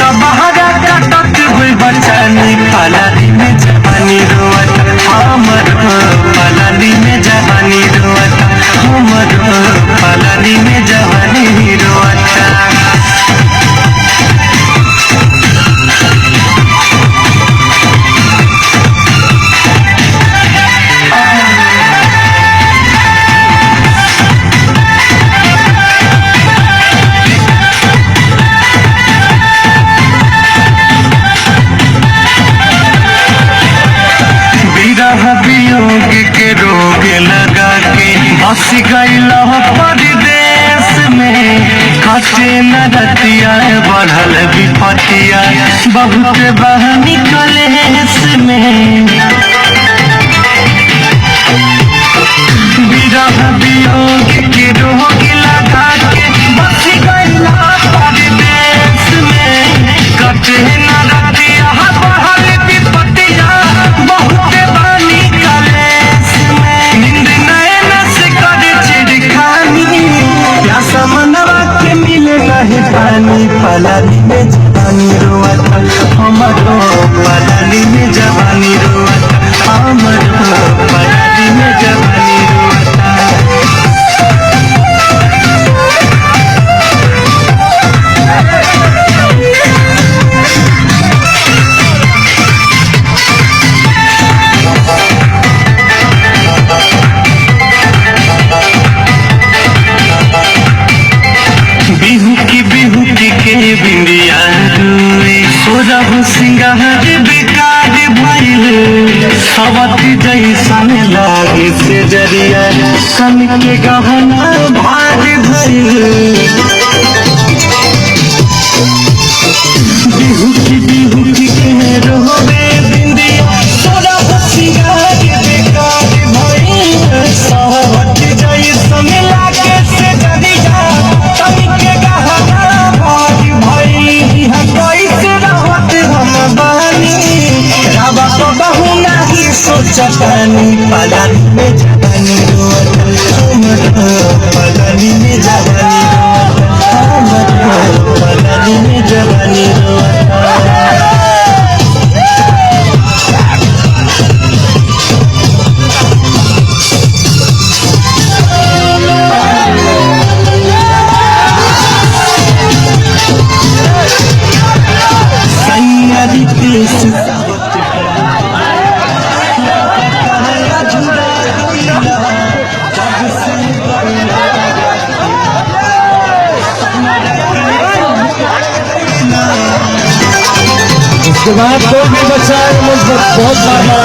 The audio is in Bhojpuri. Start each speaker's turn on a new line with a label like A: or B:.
A: तो बहरा कटत हुई बचानी पलानी में जवानी रोता हमर, पलानी में जवानी रोता हमर, पलानी में जवानी रोता। विरह वियोग के रोग लगा के बस गईल परदेश में, कटे न रतिया बढ़ल विपतिया बहुत बहनी कलेश में। विरह वियोग के रोग लगा के बस गईल परदेश में, कटे न रतिया बढ़ल विपतिया बहुत बानी कलेश में। नींद नैन से कर चिड़खानी, प्यासा मनवा के मिले नहीं पानी, पलानी में जवानी रोता हमरो, पलानी में जवानी रोता हमरो, पलानी में जवानी रोता। बिहुकी बिहुकी के बिंदिया रुए, सोरभ सिंगार बेकार भइल, सवती जैसन लागे से जरिया सन के गहना भार भइल। बिहुकी बिहुकी के रोवे बिंदिया, सोरभ सिंगार बेकार भइल, सवती जैसन लागे से जरिया सन के गहना भार भइल। कैसे रहत हम बानी, रवा तो बहु नाही सोचतानी, पलानी में जवानी रोता हमरो, पलानी में जवानी रोता हमरो, पलानी में जवानी रोता। सैयद
B: इसके बाद कोई भी बच्चा है मुझ पर बहुत मार मारा।